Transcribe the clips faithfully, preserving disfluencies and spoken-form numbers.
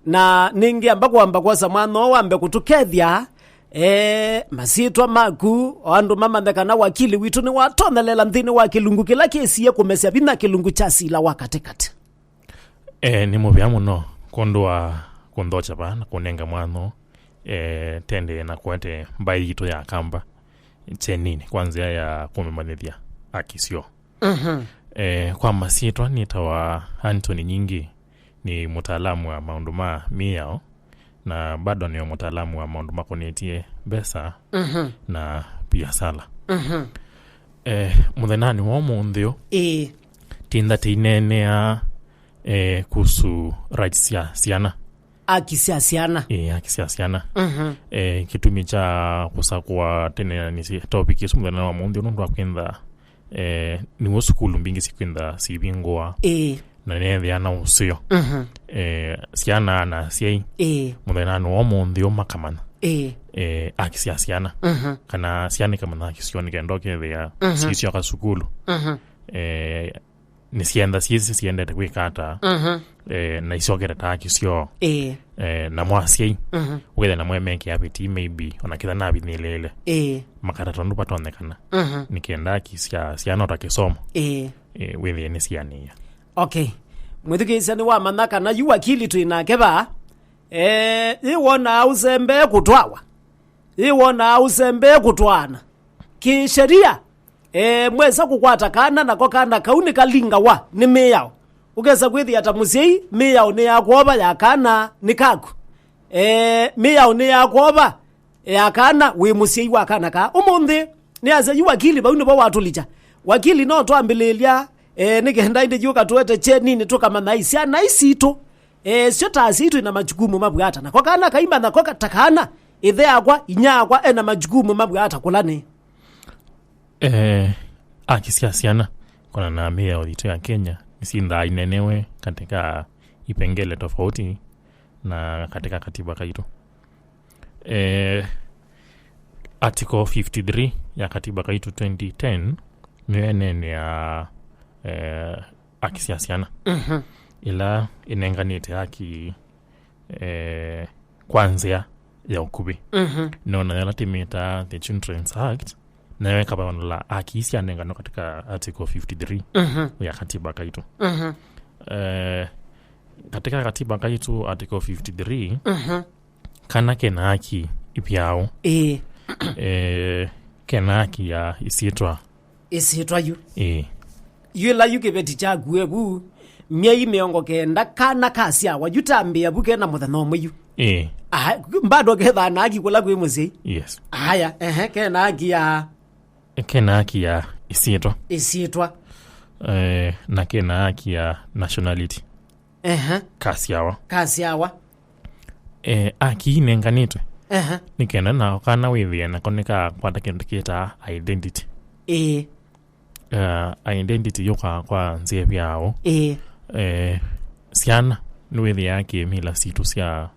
Na nĩngĩamba kwamba kwosa mwanya ũũ wambe kũtũkethya, e, masyĩtwa maku, o andũ mamanye kana wakili witũ nĩwatonelela nthĩnĩ wa kĩlungu kĩla kĩsie kũmesya vinya kĩlungu kya sila wa katĩkatĩ. E, nĩ mũvea mũno kwondũ wa kũnthokya vaa na kũnenga mwanya ũũ, e, tendee na kũete mbaĩ yitũ ya Kamba kyeninĩ kwa nzĩa ya kũmĩmanyĩthya akisyo. Mhm. Eh, kwa masyĩtwa nĩtawa Anthony Nyingi, nĩ mũtaalamu wa maũndũ ma mĩao, na bado nĩ mũtaalamu wa maũndũ makonetye mbesa Mhm. na biasala. Mhm. Eh, mũthenyanĩ wa ũmũnthĩ ũũ, Ĩĩ. tinda tĩineenea, eh, kuhusu rights sya syana. Aki sya syana. Ĩĩ, aki sya syana. Mhm. Eh, kĩtumi kya kũsakũa tene nĩ si-, topic ĩsu mũthenya wa mũnthĩ nũndũ wa kwĩntha, eh, nĩw'o sukulu mbingĩ sikwĩntha sivingũa. Ĩĩ. Na nethĩa na ũseo. Mhm. Eh, syana na asyai. Ĩĩ. Mũthenyanĩ wa ũmũnthĩ ũũ makamanya. Ĩĩ. Eh, aki sya syana. Mhm. Kana syana ikamanya aki syoo nĩ kenda ũkethĩa Mhm. sisyoka sukulu. Mhm. Eh, nĩsyenda syĩsĩ syendete kwĩka ata, Mhm. eh, na isyokete ta aki syoo. Ĩĩ. Eh, na mwasyai, Mhm. wĩthe na mwemekĩa vĩti, maybe, ona kĩtha navithĩlĩĩle. Ĩĩ. Makata tondũ vatonyekana. Mhm. Nĩ kenda aki sya syana ta kĩsomo. Ĩĩ. Eh, wĩthĩe nĩ sianĩĩa. Okay. Mwĩthukĩĩsya nĩ wamanya kana yu wakili twĩ nake vaa. Eh, yĩ wonaa ũsembee kũtwawa. Yĩ wonaa ũsembee kũtwaana. Kĩsheria, e, mwesa kũkwata kana, nako kana kau nĩkalingawa nĩ mĩao. Ũkesa kwĩthĩa ta mũsyai, mĩao nĩ ya kwova ya kana nĩ kaku. E, mĩao nĩ ya kwova ya kana wĩ mũsyai wa kana kaa. Ũmũnthĩ, nĩ asya yu wakili, vau nĩvo watũlikya. Wakili no twambĩlĩlya, e, nĩ kenda ĩndĩ yu katũete kyeninĩ tũkamanya syana isitũ. E, syo ta asyai twĩ na majukumu mavwata. Nako kana kaimanya ko ka-, ta kana, ĩthe yakwa, inya yakwa, ena majukumu mavwata kũla nĩ. Eh, aki sya syana, kona na mĩao yitũ ya Kenya, nĩsindaa inenewe katika ipengele tofauti na katika katiba kaitũ. Eh, Article fifty-three ya katiba kaitũ twenty ten nĩyo ĩneenea, eh, aki sya syana. Mhm. Ĩla ĩnenganĩte aki, eh, kwa nzĩa ya ũkuvĩ. Mhm. No nayo ĩla tĩmĩtaa the Children's Act, nayo ĩkavandũla aki ii syanenganwa katika Article fifty-three Mhm. ya katiba kaitũ. Mhm. Eh, katika katiba kaitũ Article fifty-three, Mhm. kana kena aki ipyaũ. Ĩĩ. Eh, kena aki ya isyĩtwa. Ĩsyĩtwa yu. Ĩĩ. Yu ĩla yu kĩveti kyaku evu, myei mĩongo kenda, kana kasyawa, yu tambĩa vu kena mũthenya ũmwe yu. Ĩĩ. Aha, bado kethaa na aki kũla kwĩ mũsyai. Yes. Aya, ehe, kena aki ya Kena aki ya isyĩtwa. Isyĩtwa. Eh, na kena aki ya nationality. Ehe. Kasyawa. Kasyawa. Eh, aki inenganĩtwe. Ehe. Nĩ kenda na kana wĩthĩe nako nĩkakwata kĩndũ kĩtaa identity. Ĩĩ. Uh, identity yũkaa kwa nzĩa vyaũ. Ĩĩ. Eh, syana nĩwĩthĩaa kĩmila sitũ sya,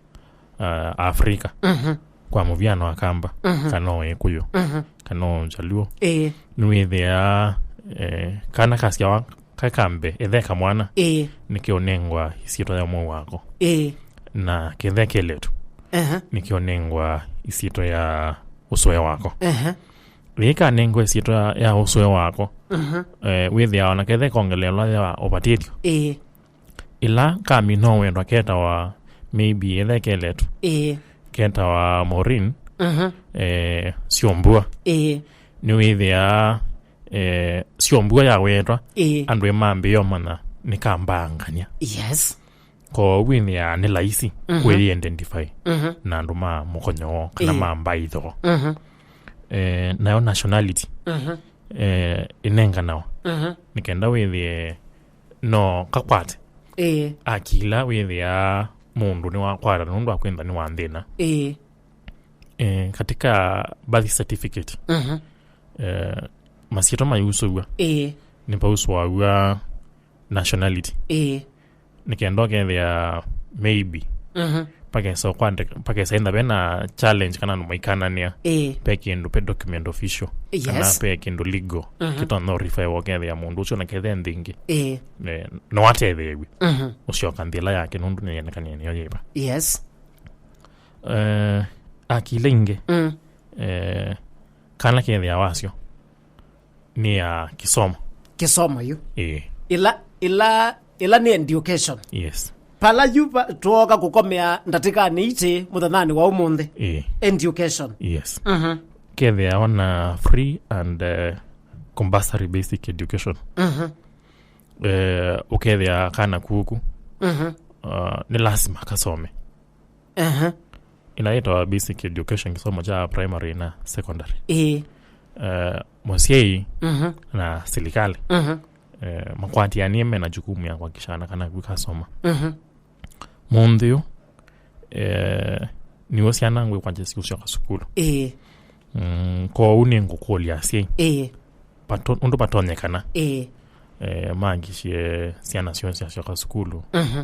uh, Afrika. Mhm. Kwa mũvyano Akamba, Mhm. kana o Ĩkũyũ, Mhm. kana o Njaluo. Ĩĩ. Nĩwĩthĩaa, eh, kana kasyawa kakambe, ĩthe kamwana, Ĩĩ. nĩkĩũnengwa isyĩtwa ya ũmwe wako. Ĩĩ. Na kĩthe kĩletu, Ehe. nĩkĩũnengwa isyĩtwa ya ũsũe wako. Ehe. Yĩkanengwa ĩsyĩtwa ya ũsũe wako, Mhm. eh, wĩthĩawa na kethe kongelelwa ya ũvatĩtyo. Ĩĩ. Ĩla kamina wendwa ketawa, maybe ethe keletu, Ĩĩ. ketawa Maureen, Mhm. eh, Syombua. Ĩĩ. Nĩwĩthĩaa, eh, Syombua yawetwa, Ĩĩ. andũ ĩmambĩĩa ũmanya nĩ kambangany'a. Yes. Kwoou wĩthĩaa nĩ laisi Mhm. kwĩidentify Mhm. na andũ ma mũkonyo woo kana Ĩĩ. ma mbaitho. Mhm. Eh, nayo nationality, Mhm. eh, ĩnenganawa Mhm. nĩ kenda wĩthĩe no kakwate Ĩĩ. akila wĩthĩaa mũndũ nĩwakwata nũndũ wa kwĩntha nĩ wa nthĩna. Ĩĩ. Eh, katika birth certificate, Mhm. eh, masyĩtwa mayusũw'a Ĩĩ. nĩpausũaw'a nationality. Ĩĩ. Nĩ kenda ũkethĩa maybe Mhm. pakesa kwandĩka, pakesa ĩntha ve na challenge kana andũ maikananĩa. Ĩĩ. Pe kĩndũ, pe document official, kana Yes. pe kĩndũ legal, Mhm. kĩtonya ũrifaiwa ũkethĩa mũndũ ũcio na kethe nthĩ ĩngĩ. Ĩĩ. Eh, no atetheew'e Mhm. ũsyoka nthĩ ĩla yake nũndũ nĩyenekanie nĩyo yĩva. Yes. Eh, akile ingĩ. Mm. Eh, kana kethĩa wasyo nĩ ya kĩsomo. Kĩsomo yu. Ĩĩ. Ĩla, ĩla, ĩla nĩ education. Yes. Pala yu pa, tuoka kũkomea ndatĩkanĩ itĩ mũthenyanĩ wa ũmũnthĩ. Ĩĩ. Education. Yes. Mhm. Kethĩawa na free and, eh, compulsory basic education. Mhm. Eh, ũkethĩa kana kuku. Mhm. Uh, nĩ lasima kasome. Aha. Ĩla yĩtawa basic education, kĩsomo kya primary na secondary. Ĩĩ. Eh, mũsyai Mhm. na silikalĩ, Mhm. eh, makwatĩanĩe mena jukumu ya kuhakikisha kana kana kasoma. Mhm. Mũnthĩ ũyũ, eh, nĩw'o syana ngwĩkwatya siũsyoka sukulu. Ĩĩ. Mm, kwoou nĩngũkũlya asyai. Ĩĩ. Pato-, ũndũ patonyekana. Ĩĩ. Eh, mahakikishe syana syoo syasyoka sukulu. Mhm.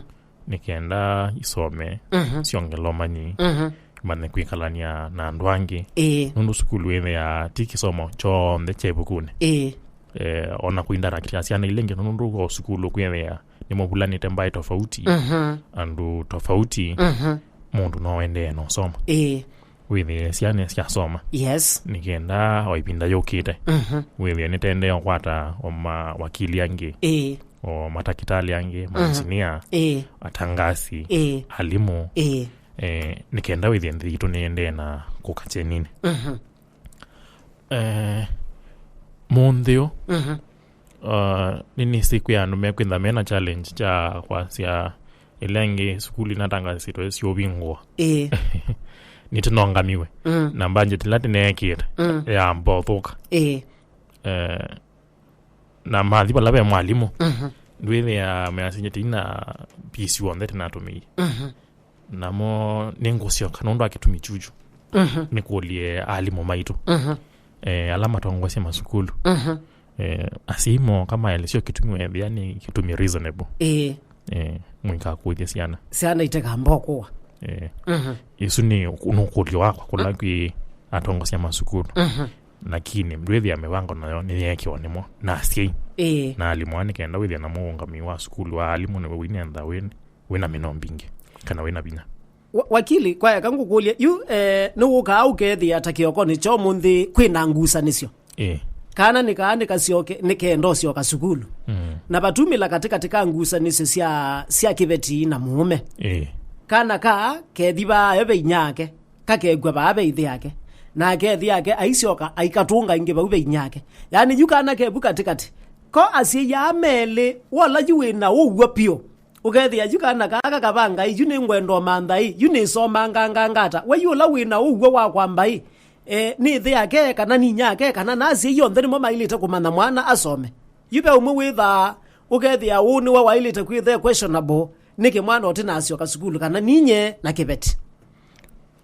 Nĩ kenda isome, Mhm. syongele ũmanyi, Mhm. manye kwĩkalany'a na andũ angĩ. Ĩĩ. Nũndũ sukulu wĩthĩaa ti kĩsomo kyonthe kya ĩvukunĩ. Ĩĩ. Eh, ona kũinteract na syana ila ingĩ, nũndũ o sukulu kwĩthĩa nĩmũvulanĩte mbaĩ tofauti, Mhm. andũ tofauti, Mhm. mũndũ no endee na ũsoma. Ĩĩ. Wĩthĩe syana syasoma. Yes. Nĩ kenda o ĩvinda yũkĩte. Mhm. Wĩthĩe nĩtendee ũkwata o mawakili angĩ, Ĩĩ. o matakĩtalĩ angĩ, Mhm. mainjinia, Ĩĩ. atangasi, Ĩĩ. alimũ. Ĩĩ. Eh, nĩ kenda wĩthĩe nthĩ yitũ nĩendee na kũka kyenini. Mhm. Eh, mũnthĩ ũũ, Mhm. uh, nĩnĩsĩ kwĩ andũ mekwĩtha mena challenge kya kwasya ĩla ĩngĩ sukulu inatangasĩtwe syũvingũa. Ĩĩ. Nĩtũnongamiwe. Mm. Na budget ĩla tĩneekĩte Mm. yambothũka. Ĩĩ. Eh, na mathi vala ve mwalimũ. Mhm. Ndwĩthĩa measinye tĩi na pisi w'onthe tĩnatũmĩie. Mhm. Namo nĩngũsyoka nũndũ wa kĩtumi kyuchu. Mhm. Nĩkũlye alimũ maitũ. Mhm. Eh, ala matongoesye masukulu. Mhm. Eh, asyai mooka maelesyo kĩtumi wethĩa nĩ kĩtumi reasonable. Ĩĩ. Eh, mũikakũthye syana. Syana itekamba ũkũwa. Eh, Mhm. Isu nĩ nũkũlyo wakwa kũla kwĩ atongosya masukulu. Mhm. Lakini ndwĩthĩa mĩvango nayo nĩyeekiwa nĩmo na asyai. Ĩĩ. Na alimũ aa nĩ kenda wĩthĩa na mũũngamĩi wa sukulu wa alimũ nĩwe wĩnentha wĩ wĩna mĩno mbingĩ kana wĩna vinya. Wa-, wakili, kwa eka ngũkũlye, yu, eh, nĩwũkaa ũkethĩa ta kĩokonĩ kya ũmũnthĩ kwĩna ngusanĩsyo? Ĩĩ. Kana nĩ kaa nĩkasyoke, nĩkenda ũsyoka sukulu. Mm. Na vatumĩla katĩkatĩ ka ngusanĩsyo sya, sya kĩveti na mũũme. Ĩĩ. Kana kaa kethi vaayo ve inyake, kakekw'a vaa ve ĩthe yake. Nake ĩthe yake aisyoka aikatũnga ĩngĩ vau ve inyake. Yaani yu kana kevu katĩkatĩ. Ko asyai aa melĩ, wola yu wĩna ũw'o piũ. Ũkethĩa yu kana kaa kakavanga ĩ, yu nĩngwenda ũmantha ĩ, yu nĩsomangangangata. We yu ũla wĩna ũw'o wa kwamba ĩ, e, nĩ ĩthe yake, kana nĩ inyake, kana na asyai onthe nĩmo maĩlĩte kũmanya mwana asome. Yu ve ũmwe wĩthaa, ũkethĩa ũũ nĩwe waĩlĩte kwĩthĩa questionable, nĩkĩ mwana ũtĩnasyoka sukulu, kana ninye na kĩveti?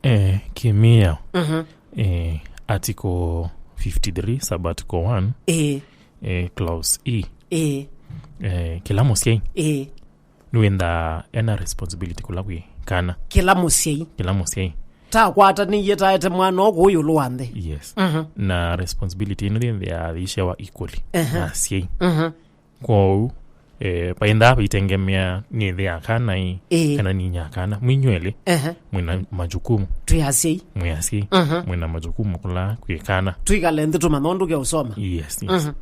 Eh, kĩmĩao. Mhm. Eh, article fifty-three, sub article one, Ĩĩ. eh, clause E. Ĩĩ. Eh, kĩla mũsyai Ĩĩ. nĩwĩnthaa ena responsibility kũla kwĩ kana. Kĩla mũsyai. Kĩla mũsyai. Takwatanĩie taete mwana ũkũ ĩũlũ wa nthĩ. Yes. Mhm. Na responsibility ĩno yĩthĩaa yĩishewa equally Ehe. na asyai. Mhm. Kwoou, eh, vaendaa vaitengemea nĩ ĩthe ya kana ĩ, Ĩĩ. kana nĩ inyia kana. Mwinywelĩ, Ehe. mwĩna majukumu. Twĩ asyai. Mwĩ asyai. Mhm. Mwĩna majukumu kũla kwĩ kana. Twĩkale nthĩ tũmanya ũndũ ke ũsoma. Yes, yes. Mhm.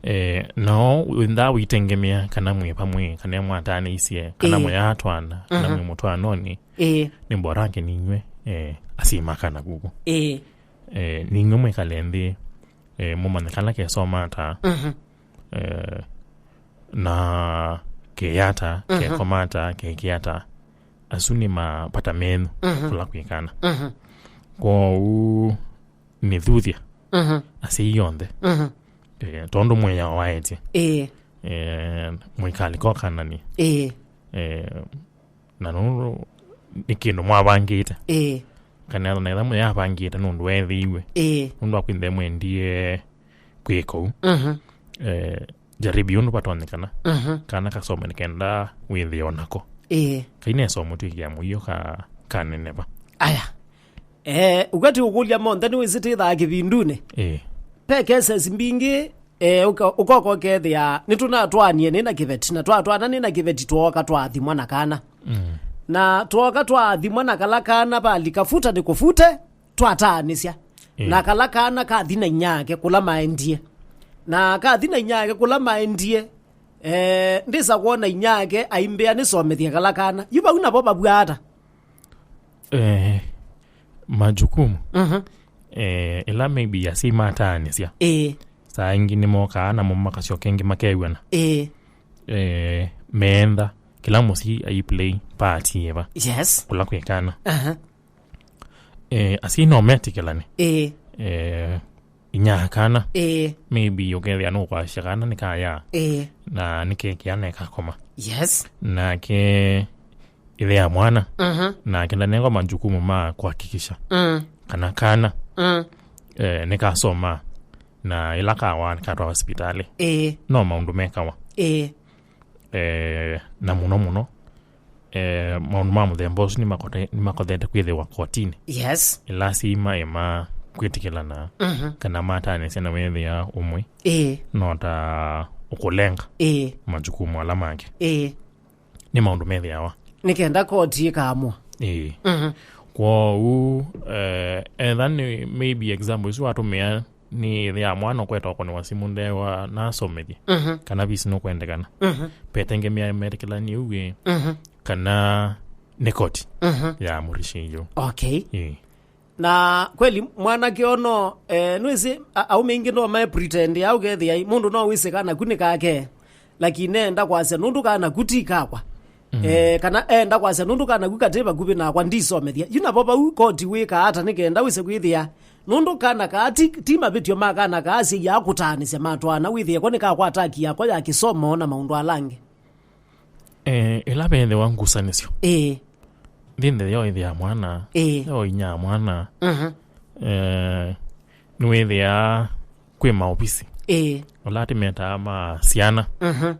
Eh, nao wendaa witengemea kana mwĩ vamwe, kana mwatanĩisye, kana Ĩĩ. mwĩ atwana, kana Mhm. mwĩ mũtwanonĩ. Ĩĩ. Nĩ bora ake ninywe, eh, asyai ma kana kuku. Ĩĩ. Eh, ninywe mwĩkale nthĩ, eh, mũmanye kana kesoma ata. Mhm. Eh, na keyata, Mhm. kekoma ata, kekĩa ata. Asu nĩ mavata menyu Mhm. kũla kwĩ kana. Mhm. Kwoou nĩthuthya Mhm. asyai onthe. Mhm. Eh, tondũ mwĩao waetye. Ĩĩ. Eh, mũikalika ũkananĩ. Ĩĩ. Eh, na nũndũ nĩ kĩndũ mwavangĩte. Ĩĩ. Kana na ĩla mũyavangĩte nũndũ weethĩiwe. Ĩĩ. Nũndũ wa kwĩthĩa mwendie kwĩka ũu. Mhm. Eh, jaribi ũndũ vatonyekana. Mhm. Kana kasome nĩ kenda wĩthĩe o nako. Ĩĩ. Kai nesomo twĩkĩa mũio ka kaneneva. Aya. Eh, ũkwati ũkũlya monthe nĩwĩsĩ tĩthaa kĩvindunĩ. Ĩĩ. Pe cases mbingĩ, eh, ũka- ũkoka ũkethĩa nĩtũnatwanie nĩ na kĩveti, na twatwana nĩ na kĩveti twooka twathimwa na kana. Mm. Na twooka twathimwa na kala kana valika futa nĩ kũfute, twataanĩsya. Ĩĩ. Na kala kana kathi na inyake kũla maendie. Na kathi na inyake kũla maendie, eh, ndĩsa kwona inyake aimbĩa nĩsomethye kala kana. Yu vau navo vavw'a ata? Eh, majukumu. Mhm. Eh, ĩla maybe asyai mataanĩsya. Ĩĩ. Saa ingĩ nĩmokaa namo makasyoka ĩngĩ makew'ana. Ĩĩ. Eh, meentha kĩla mũsyai aiplay part yĩva. Yes. Kũla kwĩ kana. Aha. Eh, asyai no metĩkĩlane. Ĩĩ. Eh, inya kana. Ĩĩ. Maybe ũkethĩa nũkwasya kana nĩkaya. Ĩĩ. Na nĩkekĩa na ĩkakoma. Yes. Nake ĩthe ya mwana. Mhm. Nake ndanengwa majukumu ma kuhakikisha. Mm. Kana kana. Mm. Eh, nĩkasoma. Na ĩla kawa katwa hospitali. Ĩĩ. No maũndũ mekawa. Ĩĩ. Eh, na mũno mũno, eh, maũndũ ma mũthemba ũsu nĩmakote- nĩmakothete kwĩthĩwa kotinĩ. Yes. Ĩla asyai maema kwĩtĩkĩlana. Mhm. Kana mataanĩsya na wĩthĩa ũmwe. Ĩĩ. No ta ũkũlenga. Ĩĩ. Majukumu ala make. Ĩĩ. Nĩ maũndũ methĩawa. Nĩ kenda koti ĩkaamũa. Ĩĩ. Mhm. Kwoou, eh, etha nĩ maybe example isu watũmĩa nĩ ĩthe ya mwana ũkweta ũkũnĩwa simũ ndewa nasomethye. Mhm. Kana visi nũkwendekana. Mhm. Petengemea metĩkĩlanie ũw'e. Mhm. Kana nĩ koti. Mhm. Ya mũrishĩio. Okay. Ĩĩ. Na kweli mwanake ono, eh, nwĩsĩ a- aume ingĩ no mae pretend ya ũkethĩa mũndũ no wĩsĩ kana ku nĩ kake, lakini enda kwasya nũndũ kana ku ti kakwa. Mm. Eh, kana enda kwasya nũndũ kana ku katĩ vakuvĩ nakwa ndisomethya. Yu navo vau koti wĩkaa ata nĩ kenda wĩse kwĩthĩa nũndũ kana kaa ti, ti mavĩtyo ma kana kaa asyai aa kũtaanĩsya matwaana wĩthĩe ko nĩ kakwa ataki yakwa ya kĩsomo na maũndũ ala angĩ. Eh, ĩla vethĩwa ngusanĩsyo. Ĩĩ. Nthĩ nthĩ yo ĩthĩa mwana. Ĩĩ. Yo inya mwana. Mhm. Eh, nĩwĩthĩa kwĩ maovisi. Ĩĩ. Ũla tĩmetaa ma syana. Mhm.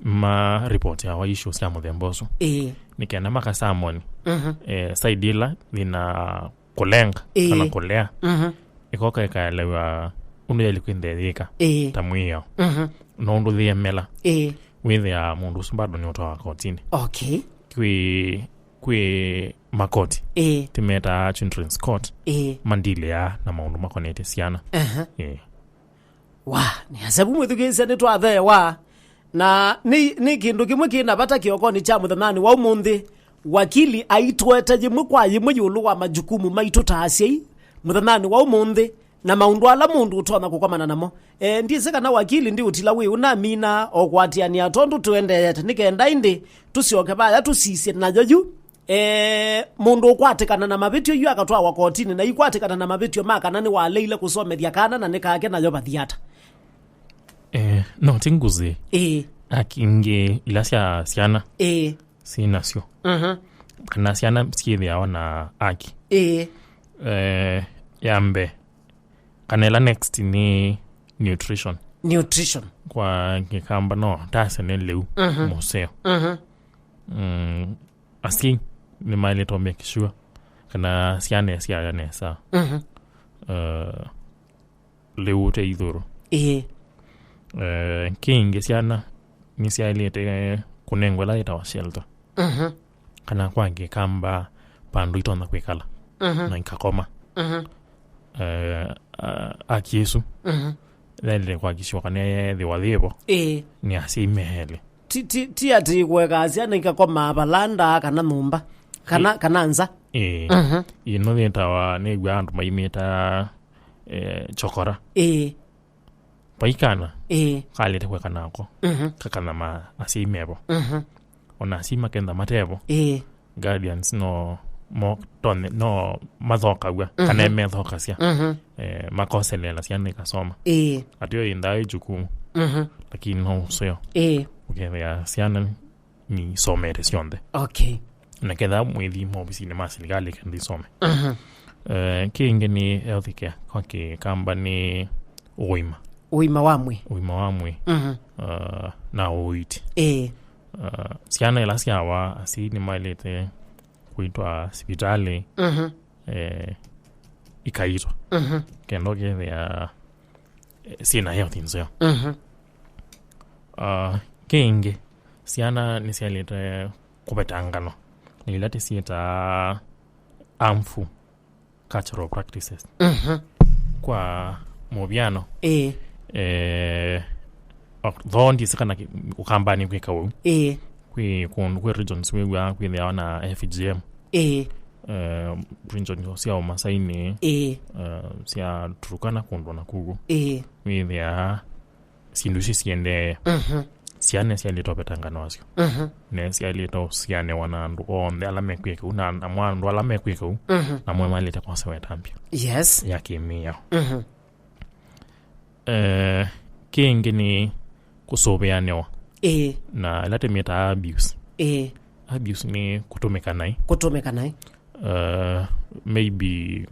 Ma report ya wa issues sya mũthemba ũsu. Ĩĩ. Nĩ kenda makasamoni. Mhm. Eh, side ĩla thĩna kũlenga, ĩĩ, kana kũlea, mhm, ĩkoka ĩkaelewa ũndũ yaĩle kwĩthĩa yĩka, ĩĩ, ta mwĩao. Mhm. No ũndũ yĩemela. Ĩĩ. Wĩthĩa mũndũ ũsu bado nĩ ũtwawa kotinĩ. Okay. Kwĩ, kwĩ makoti. Ĩĩ. Tĩmetaa children's court. Ĩĩ. Mandilĩaa na maũndũ makonetye syana. Aha. Ĩĩ. Wa, nĩ asevu mwĩthukĩĩsya nĩtwatheewa. Na nĩ, nĩ kĩndũ kĩmwe kĩ na vata kĩokonĩ kya mũthenyanĩ wa ũmũnthĩ. Wakili aitwete yĩmwe kwa yĩmwe ĩũlũ wa majukumu maitũ ta asyai mũthenyanĩ wa ũmũnthĩ, na maũndũ ala mũndũ ũtonya kũkomana namo. E, ndyĩsĩ kana wakili ndiũtila wĩ ũnamina o kũatĩanĩa tondũ tũendeete, nĩ kenda ĩndĩ tũsyoke vaya tũsisye nayo yu. Eh, mũndũ ũkwatĩkana na mavĩtyo yu akatwawa kotinĩ, na ikwatĩkana na mavĩtyo ma kana nĩwaleile kũsomethya kana na nĩ kake nayo vathi ata? Eh, no ti ngũsĩ. Ĩĩ. Akingĩ ila sya syana, ĩĩ, syĩ nasyo. Mhm. Kana syana syĩthĩawa na aki. Ĩĩ. Eh, ya mbee. Kana ĩla next nĩ nutrition. Nutrition. Kwa Kĩkamba no tase nĩ lĩu, mhm, mũseo. Mhm. Mm, asyai nĩmaĩlĩte make sure kana syana syaya nesa. Mhm. Uh, lĩu te ithũrũ. Ĩĩ. Uh, kĩngĩ syana nĩsyaĩlĩte kũnengwa ĩla yĩtawa shelter. Mhm. Kana kwa Kĩkamba vandũ itonya kwĩkala, mhm, na ikakoma. Mhm. Eh, a- aki ĩsu, mhm, yaĩlĩte kwakishiwa kana yethĩwa yĩvo, ĩĩ, nĩ asyai me elĩ. Ti, ti, ti atĩ kũekaa syana ikakomaa valanda kana nyũmba, kana, ĩ- kana nza. Ĩĩ. Mhm. Ĩno yĩtawa nĩw'a andũ maimĩta, eh, chokora. Ĩĩ. Vai kana, ĩĩ, kalĩte kweka nako, mhm, kakana ma asyai mevo. Mhm. Ona asyai makenda matevo, ĩĩ, guardians no mo- tonye- no mathokaw'a, mhm, kana methokasya. Mhm. Eh, makoselela syana ikasoma. Ĩĩ. Atio indaa jukumu, mhm, lakini no ũseo. Ĩĩ. Ũkethĩa syana nisomete syonthe. Okay. Na ketha mwĩthi maovisinĩ ma silikalĩ kenda isome. Mhm. Eh, kĩngĩ nĩ health care, kwa Kĩkamba nĩ ũima. Ũima wa mwĩĩ. Ũima wa mwĩĩ. Mhm. Eh, na ũiiti. Ĩĩ. Eh, syana ila syawa asyai nĩmaĩlĩte kwĩtwa sivitalĩ, Mhm. eh, ikaitwa. Mhm. Kenda ũkethĩa, eh, syĩna health nzeo. Mhm. Ah, kĩngĩ, syana nĩsyaĩlĩte kũvetangana na ila tũsyĩtaa harmful cultural practices. Mhm. Kwa mũvyano, Ĩĩ. eh, though ndĩsĩ kana ki-, Ũkambanĩ kwĩka ũu. Ĩĩ. Kwĩ kũndũ, kwĩ regions wĩw'aa kwĩthĩawa na F G M. Ĩĩ. Eh, region sya Ũmasainĩ, Ĩĩ. eh, sya Turkana kũndũ na kugu. Ĩĩ. Wĩthĩaa syĩndũ isu siendee, Mhm. syana syaĩlĩte ũvetangana wasyo. Mhm. Na syaĩlĩte ũsianĩwa na andũ onthe ala mekwĩka ũu, na, na mwa andũ ala mekwĩka ũu, Mhm. na mwe maĩlĩte kwasya wetambya Yes. ya kĩmĩao. Mhm. Eh, kĩngĩ nĩ kũsũvĩanĩwa Ĩĩ. na ĩla tũmĩtaa abuse. Ĩĩ. Abuse nĩ kũtũmĩka naĩ. Kũtũmĩka naĩ. Uh, maybe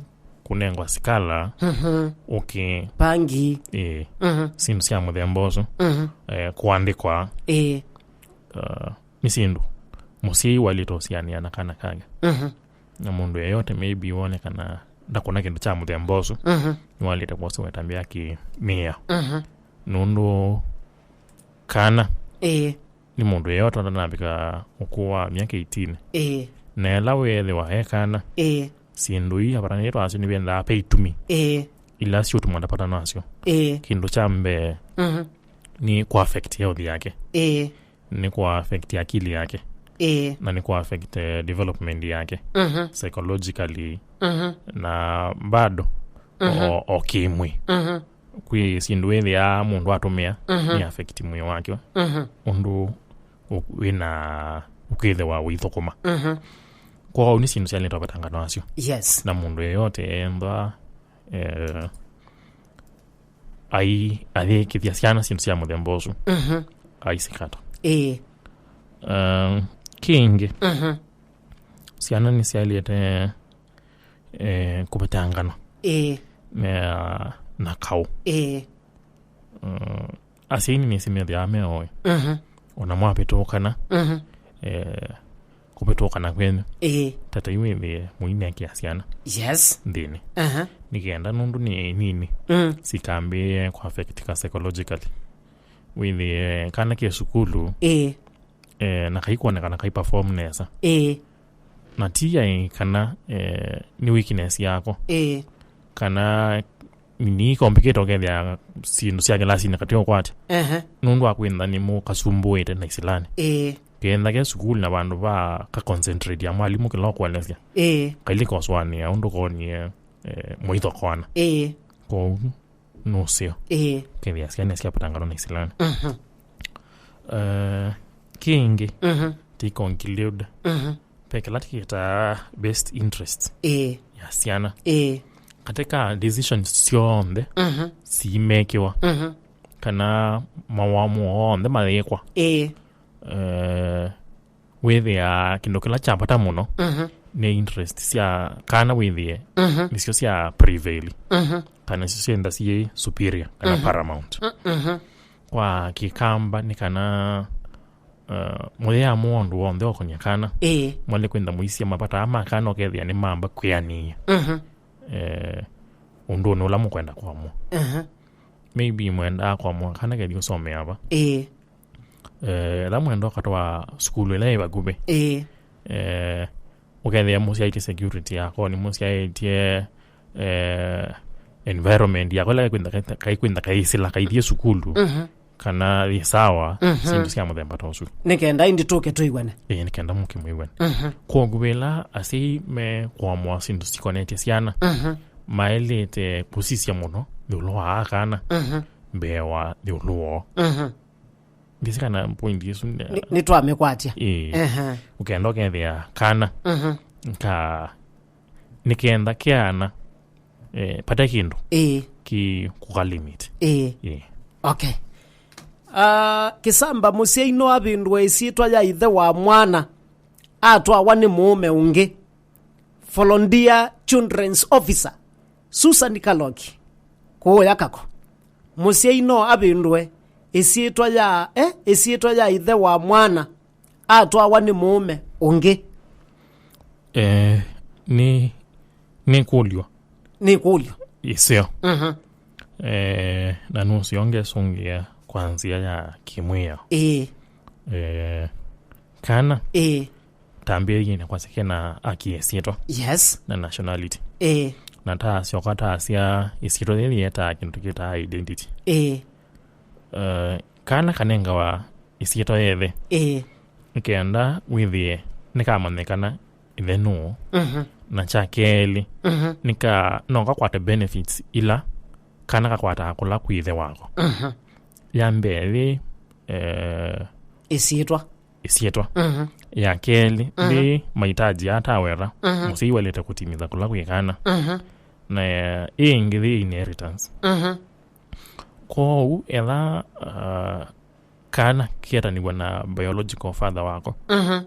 kũnengwa sikala, Mhm. ũkĩ, Pangi. Eh, Mhm. syĩndũ sya mũthemba ũsu, Mhm. eh, kũandĩkwa, Ĩĩ. uh, nĩ syĩndũ mũsyai waĩlĩte ũsianĩa na kana kake. Mhm. Na mũndũ yeyote maybe wonekana ndakũna kĩndũ kya mũthemba ũsu, Mhm. nĩwaĩlĩte kwosa wetambya kĩmĩao. Mhm. Nũndũ kana Ĩĩ. nĩ mũndũ yeyote ũtanavika ũkũũ wa myaka eighteen. Ĩĩ. Na ĩla weethĩwa e kana, Ĩĩ. syĩndũ ii avatanĩtwe nasyo nĩvendaa ve itumi Ĩĩ. ila siũtuma ndapata nasyo. Ĩĩ. Kĩndũ kya mbee Mhm. nĩ kũ affect health yake, Ĩĩ. nĩ kũ affect akili yake, Ĩĩ. na nĩ kũ affect, eh, development yake Mhm. psychologically Mhm. na bado Mhm. o, o kĩmwĩ. Mhm. Kwĩ syĩndũ wĩthĩaa mũndũ atũmĩa Mhm. nĩ affect mwĩĩ wake Mhm. ũndũ ũ-, wĩna ũkĩthĩwa ũithũkũma. Mhm. Kwoou nĩ syĩndũ syaĩlĩte ũvetangana nasyo. Yes. Na mũndũ yeyote ethwa, eh, ai-, ayĩkĩthya syana syĩndũ sya mũthemba ũsu, Mhm. aisikata. Ĩĩ. Eh, kĩngĩ, Mhm. syana nĩsyaĩlĩte, eh, kũvetangana Ĩĩ. na, na kaũ. Ĩĩ. Mm, asyai nĩnĩsĩ methĩawa me oĩ. Mhm. Ona mwavĩtũkana, Mhm. eh, kũvĩtũkana kwenyu. Ĩĩ. Tata yu wĩthĩe mũinekĩa syana Yes. nthĩnĩ. Aha. Nĩ kenda nũndũ nĩ nini, Mm. sikambĩĩe kũ affectika psychologically. Wĩthĩe kana ke sukulu, Ĩĩ. eh, na kaikwonekana kai perform nesa. Ĩĩ. Na ti ai kana, eh, nĩ weakness yako. Ĩĩ. Kana ni complicated ũkethĩa syĩndũ sya kĩlasinĩ katĩ ũkwatya. Ehe. Nũndũ wa kwĩntha nĩ mũ kasumbũĩte na isilani. Ĩĩ. Kenda ke sukulu na vandũ va ka concentrate ya mwalimũ kĩla ũkũelesya. Ĩĩ. Kailĩ koswanĩa ũndũ konie, eh, mũitho kwana. Ĩĩ. Kwoou nũseo. Ĩĩ. Kethĩa syana syapatangana na isilani. Mhm. Eh, kĩngĩ, Mhm. ti conclude. Mhm. Ve kĩla tũkĩtaa best interest Ĩĩ. ya syana. Ĩĩ. Katika decisions syonthe Mhm. simekiwa, Mhm. kana mawamũo onthe mayĩkwa, Ĩĩ. eh, wĩthĩaa kĩndũ kĩla kya vata mũno Mhm. nĩ interest sya kana wĩthĩe Mhm. nĩsyo sya prevail, Mhm. kana nĩsyo syenda syĩ superior kana Mhm. paramount. Mm, mhm. Kwa kĩkamba nĩ kana, uh, mũyĩamũa ũndũ w'onthe ũkonya kana Ĩĩ. mwale kwenda mũisya mavata aa ma kana ũkethĩa nĩ mamba kwĩanĩĩa Mhm. eh, ũndũnĩ ũla mũkwenda kwamũa. Mhm. Maybe mwendaa kwamũa kana kethi ũsomea va. Ĩĩ. Eh, ĩla mwenda ũkatwa sukulu ĩla ĩ vakuvĩ. Ĩĩ. Eh, ũkethĩa mũsyaĩtye security yako, nĩ mũsyaĩtye, eh, environment yako ĩla kaikwĩntha, kaikwĩntha kaisila kaithiĩ sukulu. Mhm. Kana yĩ sawa, Mhm. syĩndũ sya mũthemba ta ũsu. Nĩ kenda ĩndĩ tũke tũiw'ane. Ĩĩ, nĩ kenda mũke mwĩw'ane. Mhm. Kwoou ĩla asyai me kũamũa syĩndũ sikonetye syana, Mhm. maĩlĩte kũsisya mũno ĩũlũ wa aa kana Mhm. mbee wa ĩũlũ woo. Mhm. Ndĩsĩ kana point ĩsu nĩ- Nĩ- nĩtwamĩkwatya. Ĩĩ. Ehe. Ũkenda ũkethĩa kana Mhm. ka nĩ kenda kĩana, eh, pate kĩndũ Ĩĩ. Ki kũka limit. Ĩĩ. Ĩĩ. Okay. Ah, Kĩsamba mũsyai no avĩndũe ĩsyĩtwa ya ĩthe wa mwana atwawa nĩ mũũme ũngĩ. Volunteer Children's Officer Susan Kaloki kũũya Kako. Mũsyai no avĩndũe ĩsyĩtwa ya, eh, ĩsyĩtwa ya ĩthe wa mwana atwawa nĩ mũũme ũngĩ. Eh, nĩ, nĩ kũlyo. Nĩ kũlyo. Iseo. Mhm. Eh, na nũseo ngesũngĩa kwa nzĩa ya kĩmwĩao. Ĩĩ. Eh, kana Ĩĩ. Tambĩĩie na kwasya kena aki ĩsyĩtwa. Yes. Na nationality. Ĩĩ. Na taasyoka taasya ĩsyĩtwa yĩĩ yĩetaa kĩndũ kĩtaa identity. Ĩĩ. Eh, kana kanengawa ĩsyĩtwa yethe. Ĩĩ. Nĩkenda wĩthĩe nĩkamanyĩkana ĩthe nũũ. Mhm. Na kya kelĩ, Mhm. nĩka no kakwate benefits ila kana kakwataa kũla kwĩ ĩthe wako. Mhm. Ya mbee yĩ, eh, Ĩsyĩtwa. Ĩsyĩtwa. Mhm. Ya kelĩ, Mhm. nĩ mahitaji atawera Mhm. mũsyai waĩlĩte kũtimitha kũla kwĩ kana. Mhm. Na ĩ ĩngĩ yĩ inheritance. Mhm. Kwoou etha, uh, kana kĩetanĩw'a na biological father wako, Mhm.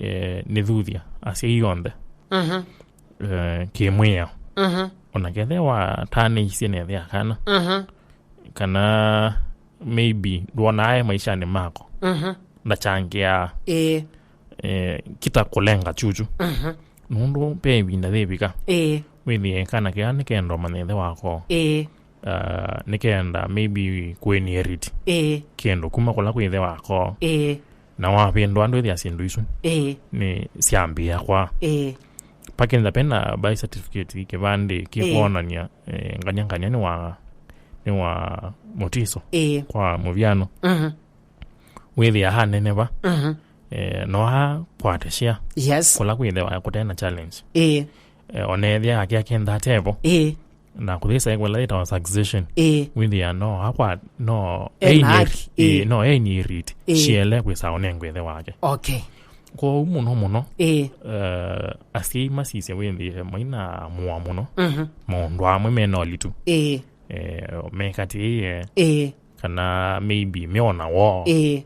eh, nĩ thuthya asyai onthe, Mhm. eh, kĩmwĩao. Mhm. Ona kethe watanĩisye na ĩthe ya kana, Mhm. kana maybe ndwonaa e maishanĩ mako, Mhm. ndachangĩaa, Ĩĩ. eh, kita kũlenga chuchu. Mhm. Nũndũ pe ĩvinda yĩvika, Ĩĩ. wĩthĩe kana kĩla nĩkenda ũmanya ĩthe wako. Ĩĩ. Uh, nĩkenda maybe kũinherit Ĩĩ. kĩndũ kuma kũla kwĩ ĩthe wako. Ĩĩ. Na wavĩndũa ndwĩthĩa syĩndũ isu Ĩĩ. nĩ syambĩĩa kwa. Ĩĩ. Pakenda pena birth certificate, kĩvandĩ Ĩĩ. kĩkwonania, eh, nganya nganya nĩ wa, nĩ wa mũtiso Ĩĩ. kwa mũvyano. Mhm. Wĩthĩa haneneva Mhm. eh, no akwate share Yes. kũla kwĩthĩwa kũte na challenge. Ĩĩ. Eh, onethĩa ake akenda tevo Ĩĩ. na kũthĩsa kwĩla yĩtawa succession. Ĩĩ. Wĩthĩa no akwa no Ena inherit- haki, ĩĩ. ĩĩ, no inherit Ĩĩ. ciele kwĩsa onengwe ĩthe wake. Okay. Kwoou mũno mũno Ĩĩ. eh, asyai masisya wĩthĩe maina mũa mũno Mhm. maũndũ amwe mena ũlitu Ĩĩ. eh, mekatĩĩe Ĩĩ. kana maybe meona woo Ĩĩ.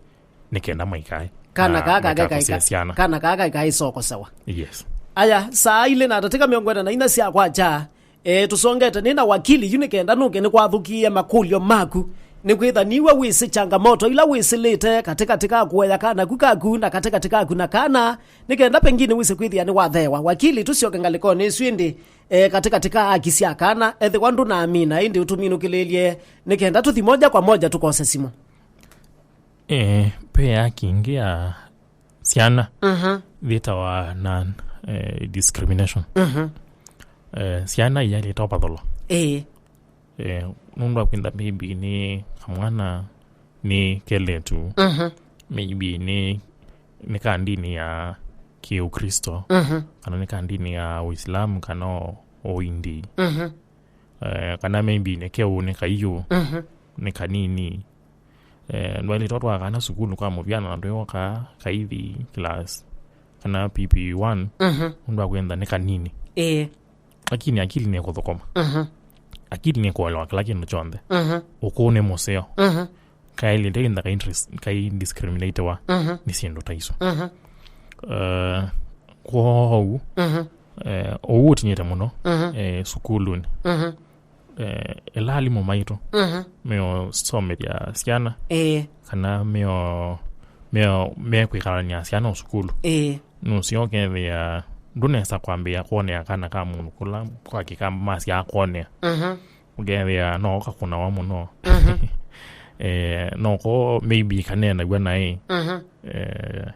nĩkenda maikae Kana na kaa kake maikae kaikusya ka- syana. Kana kaa kaikae isokosewa. Yes. Aya, saa ilĩ na ndatĩka mĩongo ĩna na inya sya kwakya, e, tũsongete nĩ na wakili yu nĩkenda nũke nĩkwathũkie makũlyo maku. Nĩkwĩtha niwe wĩsĩ changamoto ila wĩsĩlĩte katĩkatĩ ka kũea kana ku kaku na katĩkatĩ kaku na kana, nĩkenda pengine wĩsĩ kwĩthĩa nĩwatheewa. Wakili, tũsyoke ngalĩkonĩ ĩsu ĩndĩ, e, katĩkatĩ ka aki sya kana, ethĩwa ndũnaamina, ĩndĩ ũtũminũkĩlĩlye, nĩkenda tũthi moja kwa moja tũkose simũ. Eh, pe ya kingĩ ya syana Mhm. yĩtawa na eh, discrimination. Mhm. Eh, syana iyaĩlĩte ũvathũlwa. Ĩĩ. Eh, nũndũ wa kwĩtha maybe nĩ kamwana nĩ kelĩtu, Mhm. maybe nĩ nĩ ka ndini ya kĩũkristo, Mhm. kana nĩ ka ndini ya ũislamu kana o- ũindi. Mhm. Eh, kana maybe nĩ keũ, nĩ kaiũ, Mhm. nĩ kanini. Eh, ndwaĩlĩte ũtwaa kana sukulu kwa mũvyano na ndwĩoka kaithi class kana P P one, Mhm. ũndũ wa kwenda nĩ kanini. Ĩĩ. Lakini akili nĩ kũthũkũma. Mhm. Akili nĩ kũelewa kĩla kĩndũ kyonthe. Mhm. Ũkũũ nĩ mũseo. Mhm. Kaĩlĩte inda kai discriminatewa Mhm. nĩ syĩndũ ta isu. Mhm. Eh, kwoou Mhm. eh, ũu ũtinyĩte mũno Mhm. eh, sukulunĩ. Mhm. Eh, ĩla alimũ maitũ Mhm. meosomethya syana Ĩĩ. kana meo meo mekwĩkalany'a syana o sukulu Ĩĩ. Nũseo ũkethĩa ndũnesa kwambĩĩa kwonea kana ka mũndũ kũla kwa kĩkamba masyaa kwonea Mhm. Ũkethĩa no ũkakũnawa mũno Mhm. eh, no ko maybe kaneenaw'a naĩ Mhm. eh,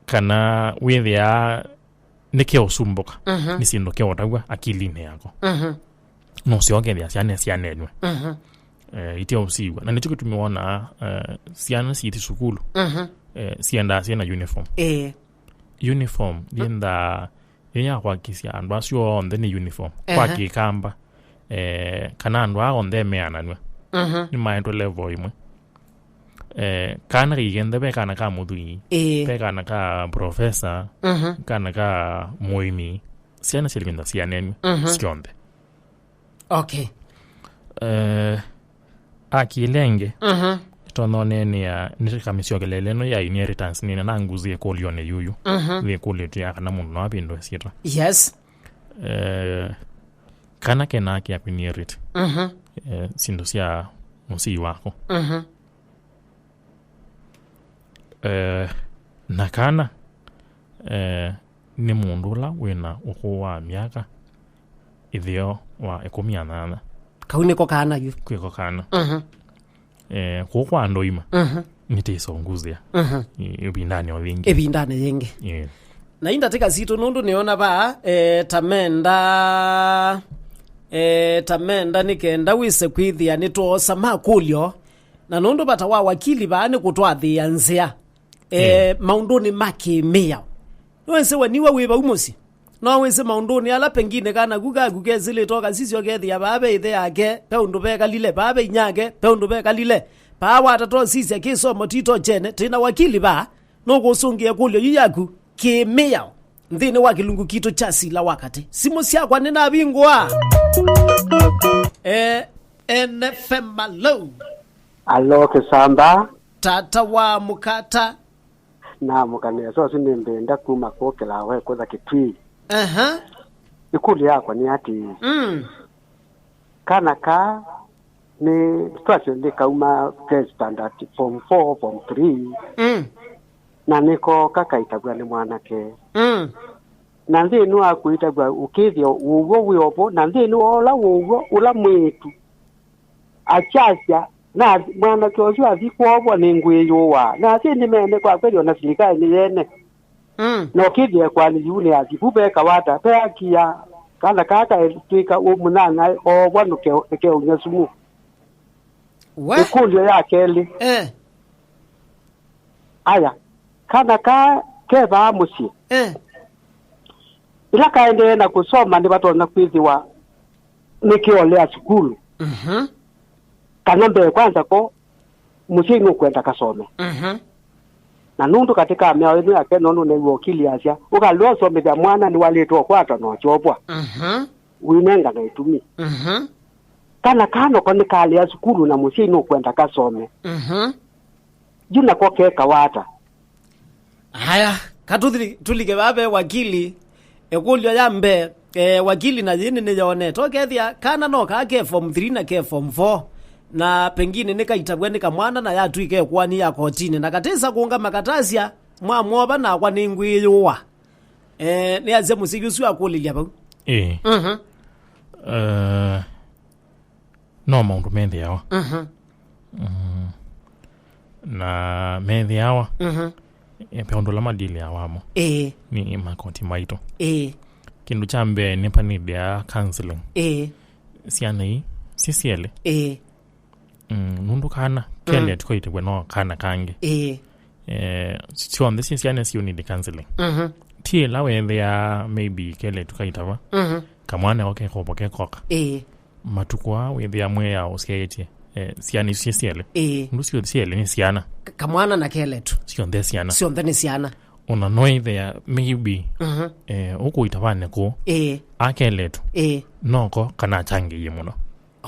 kana wĩthĩaa nĩkeũsumbũka Mhm. nĩ syĩndũ keũtaw'a akilinĩ yako Mhm. Nũseo ũkethĩa syana syanenwe Mhm. eh, iteũsiw'a na nĩkyo kĩtumi wonaa eh, syana siiti sukulu Mhm. eh, siendaa syĩna uniform Ĩĩ. Uniform yendaa yĩya kwakisya andũ asu onthe nĩ uniform Ehe. Kwa kĩkamba eh, kana andũ aa onthe meananw'a Mhm. Nĩmaetwe level ĩmwe eh, kana kaikenthe ve kana ka mũthwii Ĩĩ. Ve kana ka profesa Mhm. Kana ka mũĩmi syana syĩlĩkĩnda sianenw'e Mhm. Syonthe Okay. Eh, akilenge Mhm. Tononenea nĩkamĩsyokelele ĩno ya inheritance nĩna nanguzie kũlyonĩ yuyu Mhm. Nĩkũlĩtwe ya kana mũndũ no apindwe syĩtwa Yes. Eh, kana kena haki ya kuinherit Mhm. eh, syĩndũ sya mũsii wako Mhm. eh, na kana eh, nĩ mũndũ ũla wĩna ũkũũ wa myaka ĩtheo wa ĩkũmi na nyanya. Kau nĩko kana yu. Kwĩko kana. Mhm. Eh, kũu kwa andũ ima. Mhm. Nĩtĩsonguzĩa. Mhm. Ĩ-, ĩvindanĩ o yĩngĩ. Ĩvindanĩ yĩngĩ. Yeah. Na ii ndatĩka sitũ nũndũ nĩona vaa, eh, ta menda, eh, ta menda nĩ kenda wĩse kwĩthĩa nĩtwoosa makũlyo. Na nũndũ vata wa wakili vaa nĩ kũtwathĩĩa nzĩa, eh, mm, maũndũnĩ ma kĩmĩao. Nĩwĩsĩ we niwe wĩ vau mũsyĩ. No wĩsĩ maũndũnĩ ala pengine kana ku kaku kesĩlĩte ũkasisya ũkethĩa vaa ve ĩthe yake, ve ũndũ vekalile, vaa ve inyake, ve ũndũ vekalile. Vaa watata ũsisya kĩsomo tito kyene, twĩ na wakili vaa, nũkũsũngĩa ĩkũlyo yu yaku kĩmĩao nthĩnĩ wa kĩlungu kitũ kya sila wa katĩ. Simũ syakwa nĩnavingũa. Eh, N F M, alo. Alo, Kĩsamba. Tata wa mũkata. Namũka nesa, ũsu nĩ Mbenda kuma kũkĩla we kũtha Kĩtui. Aha. Ĩkũlyo yakwa nĩ atĩĩ, mm, kana kaa nĩ twasyo nĩkauma ke standard form four, form three, mm, na nĩkooka kaitavw'a nĩ mwanake. Mm. Na nthĩnĩ wa kũitavw'a ũkĩthĩa ũw'o wĩ ovo, na nthĩnĩ wa ũla ũw'o ũla mwĩĩtu akyasya, na mwanake ũsu athi kwovwa nĩ ngwĩyũaa. Na asyai nĩmeene kwa kweli, o na silikalĩ nĩyeene. Mm. Na ũkĩthĩa ĩkoani yĩu nĩ athi, vu vekawa ata? Ve haki ya kana kaa kaetw'ĩka ũ mũnyanya oovwa nũke-, nĩkeũny'a sumu? We? Ĩkũlyo ya kelĩ. Eh. Aya, kana kaa ke vaa mũsyĩ. Eh. Ĩla kaendee na kũsoma, nĩvatonya kwĩthĩwa nĩkĩolea sukulu. Mhm. Kana mbee kwanza ko mũsyai nũkwenda kasome. Mhm. Na nũndũ katĩ ka mĩao ĩno yake, nũndũ new'a ũkili asya, ũkalea ũsomethya mwana nĩwalĩtwe ũkwatwa na ũkyovwa. Mhm. Ũinengana ĩtumi. Mhm. Kana kaa noko nĩkalea sukulu na mũsyai nũkwenda kasome. Mhm. Yu nako kekawa ata? Aya, katuthi-, tulike vaa ve wakili. Ĩkũlyo ya mbee, eh, wakili na yĩĩ nĩnĩyonete. Ũkethĩa kana no kaa ke form three na ke form four, na pengine nĩkaitavw'a nĩ kamwana na yatw'ĩka ĩkoani ya kotinĩ, na katĩsa kũngama katasya, mwamwova nakwa nĩngwĩyũa. Eh, nĩasya mũsyai ũsu akũlĩlya vau. Ĩĩ. Mhm. Eh, no maũndũ methĩawa. Mhm. Mm. Na methĩawa, mhm, eh, ve ũndũ ũla madiliawa mo. Ĩĩ. Nĩ makoti maitũ. Ĩĩ. Kĩndũ kya mbee nĩ panĩthĩa counseling. Ĩĩ. Syana ii, si syelĩ. Ĩĩ. Mm, nũndũ kana, mm, kelĩtu kaitĩwe no kana kangĩ. Ĩĩ. Eh, syonthe syĩ syana syũ need counseling. Mhm. Ti ĩla wethĩa maybe kelĩtu kaitava. Mhm. Kamwana o kekovo kekoka. Ĩĩ. Matukũ aa wĩthĩa mwĩao ũsyaĩtye, eh, syana isu syĩ syelĩ. Ĩĩ. Nũndũ syo syelĩ nĩ syana. Ka-, kamwana na kelĩtu. Syonthe syana. Syonthe nĩ syana. Ona no ĩthĩa maybe, mhm, eh, ũkũita vane kũũ. Ĩĩ. Akelĩtu. Ĩĩ. Noko kana achangĩie mũno.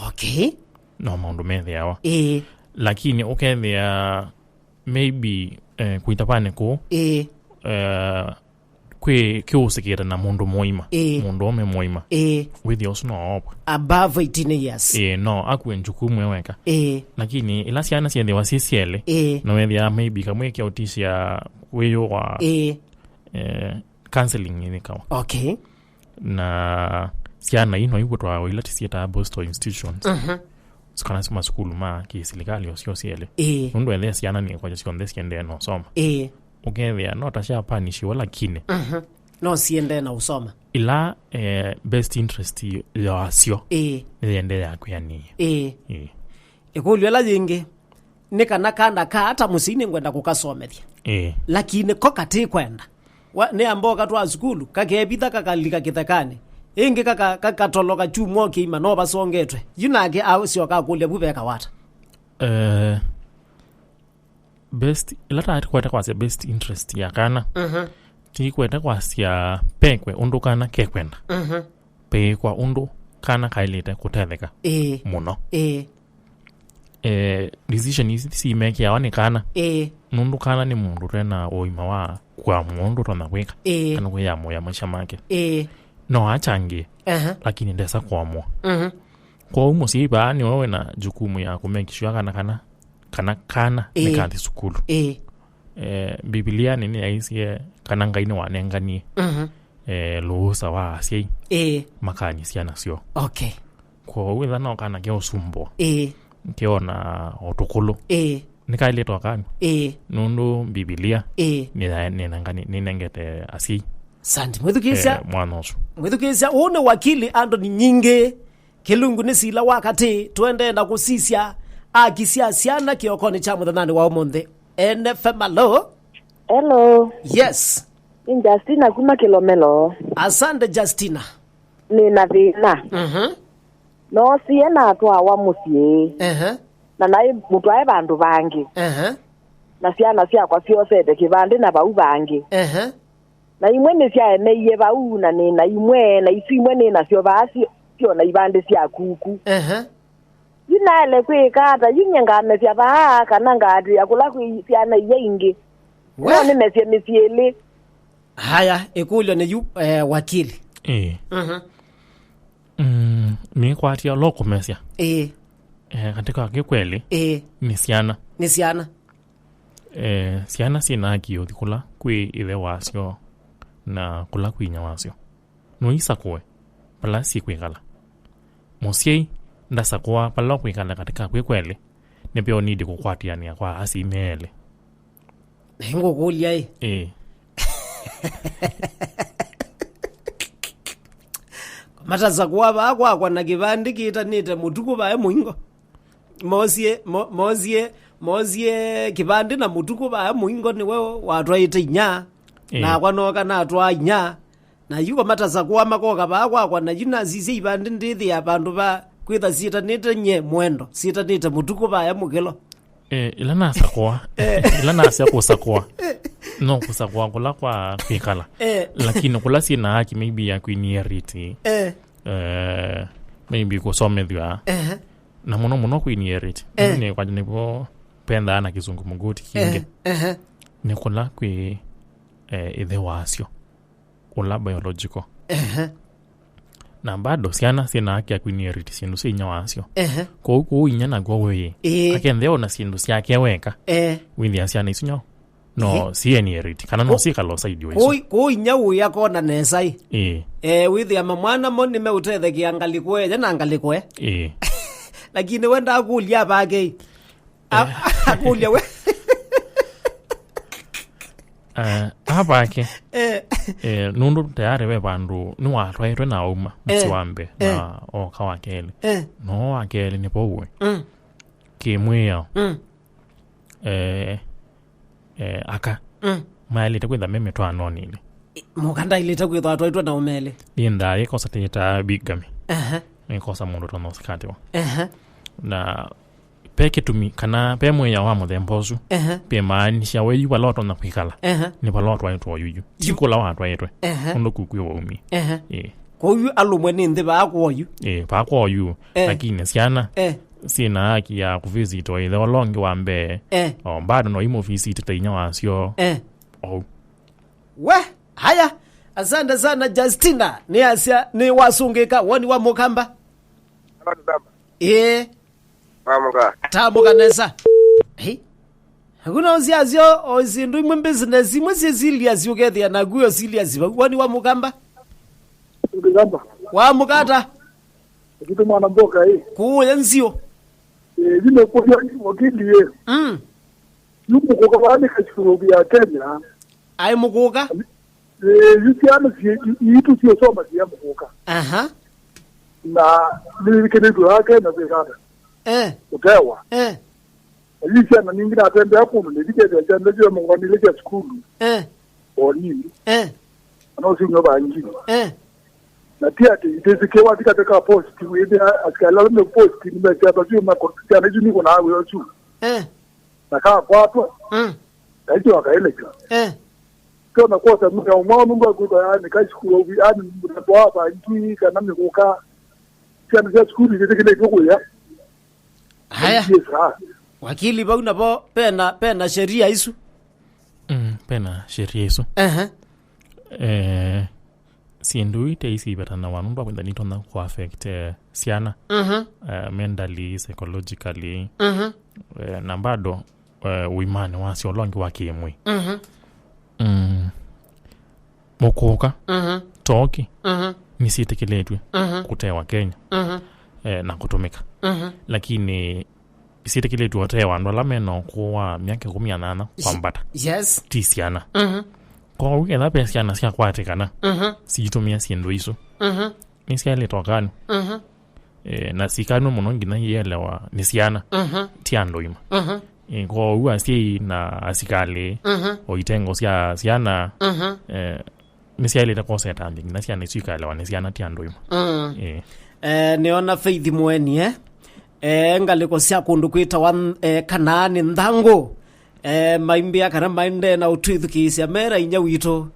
Okay. No maũndũ methĩawa. Ĩĩ. Lakini ũkethĩa maybe, eh, kũita vane kũũ, ĩĩ, eh, kwĩ kĩũsĩkĩte na mũndũ mũima, ĩĩ, mũndũ ũme mũima. Ĩĩ. Wĩthĩa ũsu no oopwa. Above eighteen years. Ĩĩ, no akue njukumu e weka. Ĩĩ. Lakini ila syana syethĩwa syĩ syelĩ, ĩĩ, no wethĩa maybe kamwe kyaũtisya wĩyũ wa, ĩĩ, eh, counseling ĩnĩkawa. Okay. Na syana ino ikwĩtwa ila tĩsyĩtaa Boston institutions. Mhm. Kana masukulu ma kĩsilikalĩ o syo syelĩ. Ĩĩ. Nũndũ ethĩa syana nĩ kwaja syonthe siendee na ũsoma. Ĩĩ. Ũkethĩa no ta sya panishiwa lakini, mhm, no siendee na ũsoma. Ila, eh, best interest yasyo, ĩĩ, nĩyendeea kwĩanĩĩa. Ĩĩ. Ĩĩ. Ĩkũlyo ĩla yĩngĩ, nĩ kana kana kaa ta mũsyai nĩngwenda kũkasomethya. Ĩĩ. Lakini ko katĩkwenda. Wa, nĩ amba ũkatwaa sukulu, kakevitha kakalika kĩthekanĩ. Ĩngĩ kaka-, kakatoloka kyumwa kĩima no vasongetwe. Yu nake asyoka akũlya vu veka wata. Eh, best, ĩla ta kwete kwasya best interest ya kana. Mhm. Ti kwete kwasya pekwe ũndũ kana kekwenda. Mhm. Pekwa ũndũ kana kaĩlĩte kũtetheka, ĩĩ, mũno. Ĩĩ. Eh, decision ici simekĩawa nĩ kana. Ĩĩ. Nũndũ kana nĩ mũndũ ũte na ũima wa kũamũa ũndũ ũtonya kwĩka, ĩĩ, kana kwĩyamũĩa maisha make. Ĩĩ. No achangĩe, aha, lakini ndesa kũamũa. Mhm. Kwoou mũsyai vaa nĩwe wĩna jukumu ya kũmake sure kana, kana, kana, kana, ĩĩ, nĩkathi sukulu. Ĩĩ. Eh, Mbivilianĩ nĩyaisye kana Ngai nĩwanenganie, mhm, eh, lũũsa wa asyai Ĩĩ. Makany'e syana syoo. Okay. Kwoou ĩla no kana ke ũsumbwa. Ĩĩ. Keona o tũkũlũ. Ĩĩ. Nĩkaĩlĩte ũkany'a. Ĩĩ. Nũndũ Mbivilia Ĩĩ. nĩya- nĩnengani- nĩnengete asyai Sandi. Mwĩthukĩĩsya. Eh, mwana ũsu. Mwĩthukĩĩsya, ũũ nĩ wakili Anthony Nyingĩ. Kĩlungu nĩ sila wa katĩ, tũendee na kũsisya aki sya syana kĩokonĩ kya mũthenyanĩ wa ũmũnthĩ. N F M, alo? Hello. Yes. Nĩ Justina kuma Kĩlomelo. Asante, Justina. Nĩ na thĩna. Mhm. Noosie natwawa mũsyĩ. Ehe. Na naĩ mũtwae vandũ vangĩ. Ehe. Na syana syakwa syosete kĩvandĩ na vau vangĩ. Ehe. Na imwe nĩsyaemeie vau, na nĩ na imwe, na isu imwe nĩ nasyo vaa syo, syo na ivandĩ sya kuku. Ehe. Yu naĩle kwĩka ata? Yu nyie ngamesya vaa, kana ngaatĩĩa kũla kwĩ syana iya ingĩ? We? No nĩmesye mĩsyĩ ĩlĩ. Haya, ĩkũlyo nĩ yu, eh, wakili. Ĩĩ. Mhm. Mm, nĩkwatya ũla ũkũmesya. Ĩĩ. Eh, katika kĩkweli, Ĩĩ. Nĩ syana. Nĩ syana. Eh, syana syĩ na haki ya ũthi kũla kwĩ ĩthe wasyo na kũla kwĩ inya wasyo. No isakũe vala syĩkwĩkala. Mũsyai ndasakũa vala ũkwĩkala katika kwĩ kwelĩ, nĩ veo nĩndĩ kũkwatĩanĩa kwa asyai me elĩ. Ngũkũlya ĩ. Ĩĩ. Matasakũa vaa kwakwa na kĩvandĩ kĩtanĩte mũtukũ vae mũingo. Mosie, mo-, mosie, mosie kĩvandĩ na mũtukũ vaa mũingo nĩwe watwaĩte inya. Ĩĩ. Nakwa nooka natwaa inya. Na yu ko matasakũa makoka vaa kwakwa, na yu nasisya ivandĩ ndĩthĩa vandũ va kwĩtha syĩtanĩte nye mwendo, syĩtanĩte mũtukũ vaya mũkĩlo. Eh, ĩla nasakũa, Eh. Ĩla nasya kũsakũa, no kũsakũa kũla kwa kwĩkala. Eh. Lakini kũla syĩ na haki maybe ya kwĩnĩarĩti, Eh. Eh, maybe kũsomethw'a, Eh. Na mũno mũno kwĩnĩarĩti. Eh. Nĩ kwa nĩvo pendaa na kĩsũngũ mũngũti kĩngĩ. Eh. Eh. Nĩ kũla kwĩ, eh, ĩthe wasyo. Ũla biological. Ehe. Na bado syana syĩ na haki ya kwĩnĩarĩti syĩndũ sya inya wasyo. Ehe. Kwoou, kwoou inya nakw'o wĩĩ. Ĩĩ. Akenthe ona syĩndũ syake weka. Eh. Wĩthĩa syana isu nyo. No, Ĩĩ. Syĩnĩarĩti. Kana no Kũ-, syĩkala ũsaidi wa isu. Kũu, kũu inya ũya kona nesa ĩ. Ĩĩ. Eh, wĩthĩa mamwana mo nĩmeũtethekia ngalĩko eye na ngalĩko e. Ĩĩ. Lakini we ndakũlya vake ĩ. A-, Eh. Akũlya we. Eh, avake. Eh. Eh, nũndũ tayarĩ ve vandũ nĩwatwaĩtwe na auma mũsyĩ Eh. Wa mbee Eh. Na oka wa kelĩ. Eh. No wa kelĩ nĩ vau we. Mm. Kĩmwĩao. Mm. Eh, eh, aka. Mm. Maĩlĩte kwĩtha me mĩtwaanonĩ. Mũka ndaĩlĩte kwĩthwa atwaĩtwe na ũmelĩ. Nĩ ndaa yĩkosa tĩtaa bigamy. Aha. Nĩkosa mũndũ tonya ũsikatĩwa. Aha. Na pe kĩtumi kana pe mwĩao wa mũthemba ũsu, Ehe. Pĩmaanisya we yu vala ũtonya kwĩkala, Ehe. Nĩ vala ũtwaĩtwe oyuyu. Ti kũla watwaĩtwe. Ehe. Ũndũ kukwĩ waumie. Ehe. Ĩĩ. Kwoou alũmwe nĩ nthĩ vaa kwoyu. Ĩĩ, vaa kwoyu. Eh. Lakini syana Eh. Syĩ na haki ya kũvisitwa ĩthe ũla ũngĩ wa mbee. Eh. O bado no imũvisiti ta inya wasyo. Eh. Ou. We, haya. Asante sana Justina. Nĩ asya nĩ wasũngĩka woni wa mũkamba. Ĩĩ. Amũka. Tamũka nesa. Hey. Hakuna usiasyo o sindu imwe business imwe si serious ukethia na kuyo serious. Wani wa mukamba? Mukamba. Wa mukata. Kitu mwana mboka hii. Kuya nzio. Eh, zime kwa wakili ye. Mm. Yuko kwa wani kashuru ya Kenya. Ai mukuka? Eh, yu syana itũ syĩsoma syĩ mũkũka. Aha. Na nĩkenetwe ake na kwĩkata. Eh. Ũtewa. Eh. Na yu syana ningĩ natembea kũndũ nĩthikethĩa syana sya mũkũka nĩlĩ sya sukulu. Eh. O nini. Eh. Ana ũsinywa vangini. Eh. Na ti atĩ itĩsĩkĩwa thikateka post wĩthĩa asikali ala me post nĩmesya syana isu nĩkũnaa wĩa ũsu. Eh. Na kakwatwa. Mm. Kaityo akaelekya. Eh. Tona kwosa mwana mwa nungu akwĩka yani kaisukuru yani mtoto hapa ngi kana mikuka. Kana sya sukuru ndio kile kile kuya. Haya. Yes, ha. Wakili vau navo pena, pena sheria isu. Mm, pena sheria isu. Ehe. Eh, syĩndũ ite isi ivetanawa nũndũ wa kwĩtha nitonya kũ affect, eh, syana. Mhm. Eh, mentally, psychologically. Mhm. Eh, na bado, eh, ũimanĩ wasyo ũla ũngĩ wa kĩmwĩ. Mhm. Mm. Mũkũka. Mhm. Toki Mhm. nĩsyĩtĩkĩlĩtw'e Mhm. kũtewa Kenya Mhm. eh, na kũtũmĩka. Mhm. Lakini syĩtĩkĩlĩtw'e ũtewa andũ ala mena ũkũũ wa myaka ĩkũmi na nyanya kwambata. Yes. Ti syana. Mhm. Kwoou ketha ve syana syakwatĩkana Mhm. siitũmĩa syĩndũ isu, Mhm. nĩsyaĩlĩte ũkanw'a. Mhm. Eh, na sikanw'a mũno nginya ielewa nĩ syana, Mhm. ti andũ ima. Mhm. Eh, kwoou asyai na asikalĩ, Mhm. o itengo sya syana, Mhm. eh, nĩsyaĩlĩte kwosa ĩtambya nginya syana isu ikaelewa nĩ syana, ti andũ ima. Mm. Eh. Eh, nĩona Faith Mweni, eh? Eh, ngalĩko sya kũndũ kwĩtawa, eh, Kanaani Nthangũ. Eh, maimbĩa kana maendee na ũtwĩthukĩĩsya mera inya witũ.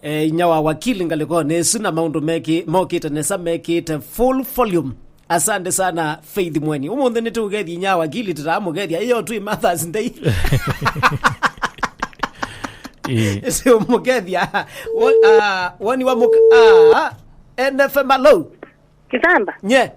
Eh, inya wa wakili ngalĩkonĩ ĩsu na maũndũ mekĩ-, mokĩte nesa mekĩte full volume. Asante sana Faith Mweni. Ũmũnthĩ nĩtũũkethya inya wa wakili, tũtaamũkethya. Ĩyo twĩ Mother's Day. Ĩĩ. Tũmũkethya. Wo-, ah, woni wa mũka-, ah, N F M, hello. Kisamba. Nye.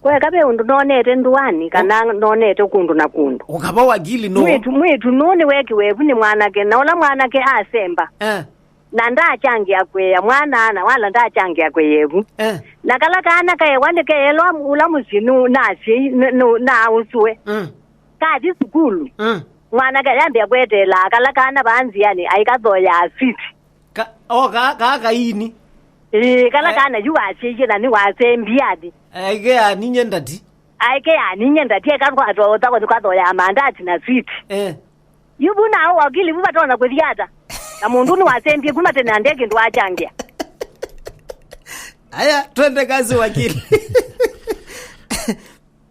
Kweka ve ũndũ nonete ndũanĩ, kana nonete kũndũ na kũndũ. Ũkava wakili no. Mwĩtu, mwĩtu nũũ nĩwekiwe vu nĩ mwanake, na ũla mwanake asemba. Eh. Na ndakyangĩa kwĩa mwana, na wala ndakyangĩa kwĩa ĩvu. Eh. Na kala kana kaewa nĩkeelwa ũla mũsyĩ nũ nasyai, nũ-, nũ-, naaũsũe. Mm. Kathi sukulu. Mm. Mwanake ayambĩa kweteelaa kala kana vaa nzĩanĩ, aikathoyaa switi. Ka, o, ka, ka kaini. Ĩĩ, kala Eh. kana yu wasyaie na nĩwasembie athi. Aike aninye ndati. Aike aninye ndati, eka kwatwa ũtako nĩkathoyaa mandati na switi. Eh. Yu vu nao wakili vu vatona kũthi ata? Na mũndũ nĩwasembie kuma tene na nde kĩndũ akyangĩa. Aya, twende kazi wakili.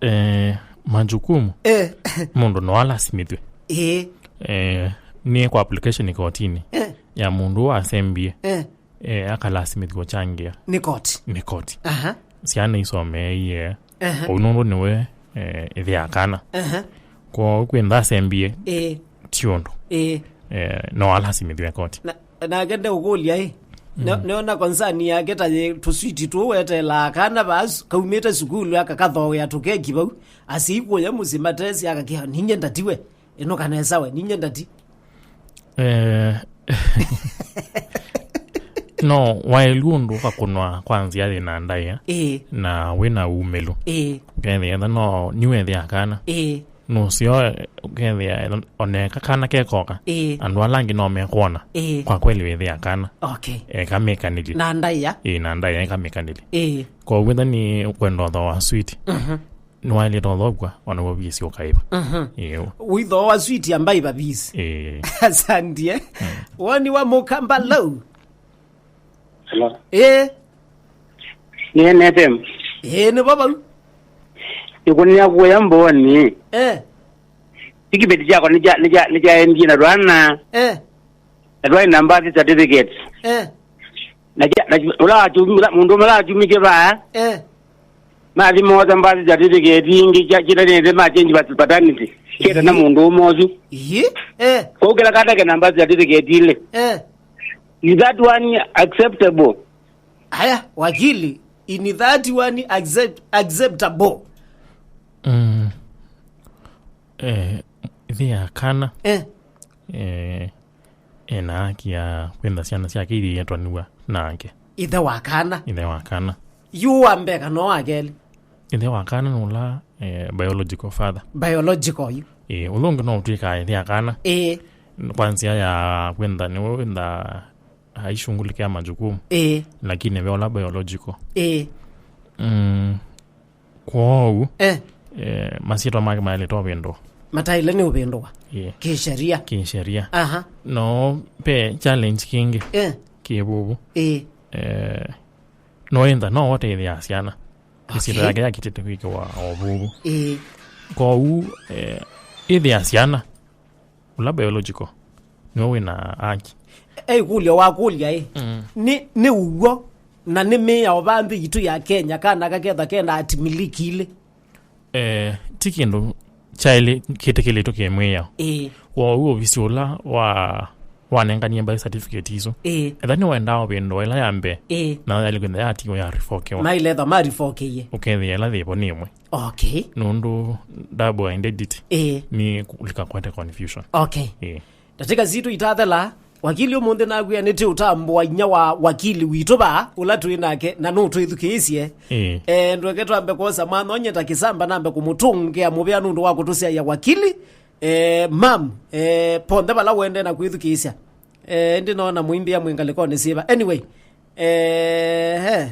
Eh, majukumu. Eh. Mũndũ no alasimithwe. Eh. Eh, nĩ kwa application ikotinĩ Eh. ya mũndũ ũũ asembie. Eh. Eh, akalasimithwa changia. Nĩ koti. Nĩ koti. Aha. Syana isomeeie. Aha. Ũu nũndũ nĩwe, eh, ĩthe ya kana. Aha. Kwoou kwĩ nthasembie Eh. ti ũndũ. Eh. Eh, no alasimithwe koti. Na, nake ndeũkũlya ĩ. No-, Mm. nĩona concern yake ta yĩ tũswiti tũũ weteelaa kana vaa su-, kaumĩte sukulu akakathoea tũkeki vau. Asyai kũya mũsyĩ matesi akakĩa, "Ninye ndatiwe. Ĩnũka nesa we, ninye ndati." Eh, no, waĩlu ũndũ ũkakũnwa kwa nzĩa yĩ na ndaĩa, Ĩĩ. na wĩ na umĩlu. Ĩĩ. Ũkethĩa etha no niwethĩa kana. Ĩĩ. Nũseo, ũkethĩa etha oneka kana kekoka. Ĩĩ. Andũ ala angĩ no mekwona. Ĩĩ. Kwa kweli wethĩa kana. Okay. Eka mĩkanĩlye. Na ndaĩa. Ĩĩ, na ndaĩa eka mĩkanĩlye. Ĩĩ. Kwoou etha nĩ kwenda ũthooa switi. Mhm. Nĩwaĩlĩte ũthokwa, ona wovisi ũkaĩva. Mhm. Ĩĩ. Wĩthooa switi ambai vavisi. Ĩĩ. Asante, eh? Mm. Woni wa mũkamba low. Hello. Ĩĩ. Nĩ N F M. Ĩĩ, nĩ vavau. Nĩkũnĩa kuoya mboni. Eh. Tikibeti kyakwa nĩkya-, nĩkya-, nĩkyaendie na twana. Eh. Na twaĩ na birth certificate. Eh. Na kya-, na kya-, ũla watu-, ũla, mũndũ ũmwe ũla watumĩkie vaa, Eh. mathi mosa birth certificate ingĩ kya-, kĩtanĩte ma change pat-, paternity. Kĩta na Ĩĩ. mũndũ ũmwe ũsu. Ĩĩ. Eh. Kũu kĩla katake na birth certificate ile. Eh. Is that one acceptable? Aya, wakili, in that one accept-, acceptable? Mm. Eh, ĩthe ya kana. Eh. Eh, ena haki ya kwenda syana syake ithi yetwanĩw'a nake. Ĩthe wa kana. Ĩthe wa kana. Yu wa mbee kana wa kelĩ? Ĩthe wa kana nĩ ũla, eh, biological father. Biological yu. Eh, ũla ũngĩ no ũtwĩkaa ĩthe ya kana. Eh. Kwa nzĩa ya kwenda nĩwe wenda aishughulikia majukumu. Eh. Lakini ve ũla biological. Eh. Mm. Kwoou, Eh. eh, masyĩtwa make maĩlĩte ũvĩndũa. Mataĩle nĩ ũvĩndũa. Yeah. Kĩsheria. Kĩsheria. Aha. No, ve challenge kĩngĩ Eh. kĩ vuvu. Eh. Eh, no ĩntha, no ũteithĩa syana. Okay. Ĩsyĩtwa yake yakĩtĩte kwĩkĩwa o vuvu. Eh. Kwoou, eh, ĩthĩa syana, ũla biological nĩwe wĩ na haki. Eikũlyo wakũlya ĩ, Mm. nĩ, nĩ ũw'o na nĩ mĩao vaa nthĩ yitũ ya Kenya, kana kaketha kena atimiliki ilĩ? Eh, ti kĩndũ kyaĩlĩ kĩtĩkĩlĩtwe kĩmwĩao. Ĩĩ. Kwoou ovisi ũla wa, wanenganie birth certificate isu, Ĩĩ. etha nĩwendaa ũvĩndũa ĩla ya mbee, Ĩĩ. na yaĩlĩ kwĩtha yatiwa ya revokewa. Mailetha ma revokeie. Ũkethĩa ĩla yĩvo nĩ ĩmwe. Okay. Nũndũ double identity Ĩĩ. nĩ kũlika kwete confusion. Okay. Ĩĩ. Ndatĩka sitũ itathela, Wakili ũmũnthĩ nakwĩa nĩtĩ ũtambũa inya wa wakili witũ va, ũla twĩ nake, na nũtwĩthukĩĩsye. Ĩĩ. Eh, ndweke twambe kwosa mwanonye ta kĩsamba nambe kũmũtũngĩa mũvea nũndũ wa kũtũsyaĩa wakili. Eh, mam, eh, ponthe vala wende na kwĩthukĩĩsya. Eh, ĩndĩ noona mũimbĩa mwĩ ngalĩkonĩ syĩva. Anyway, eh, he,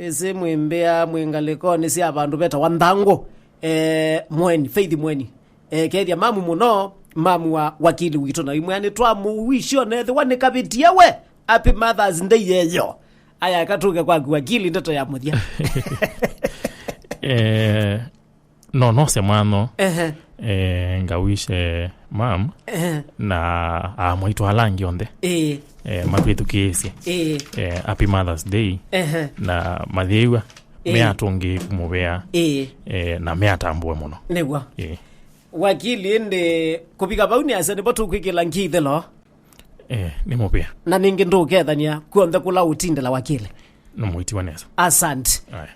ĩsĩ mwĩmbĩa mwĩ ngalĩkonĩ sya vandũ vetawa Nthangũ. Eh, Mweni, Faith Mweni. Eh, kethya mamu mũno, mamu wa wakili witũ, na imwe nĩ twamũwisyo nethĩwa nĩkavĩtie we. Happy Mother's Day yeyo. Aya, katũke kwaku wakili, ndeto ya mũthya. Eh, no nose mwano. Ehe. Eh, ngawishe mam, ehe, na amwaitũ ala angĩ onthe. Ĩĩ. Eh, matwĩthukĩĩsye. Ĩĩ. Eh, happy Mother's Day. Ehe. Na mathĩĩw'a, ĩĩ, meatũngĩĩku mũvea. Ĩĩ. Eh, na meatambũe mũno. Nĩw'o. Ĩĩ. Wakili, ĩndĩ kũvika vau nĩ asa nĩvo tũkwĩkĩla ngithĩlo. Eh, nĩ mũvea. Na ningĩ ndũkethania kw'onthe kũla ũtindĩla wakili. Nĩ mũitiwa nesa. Asante. Aya.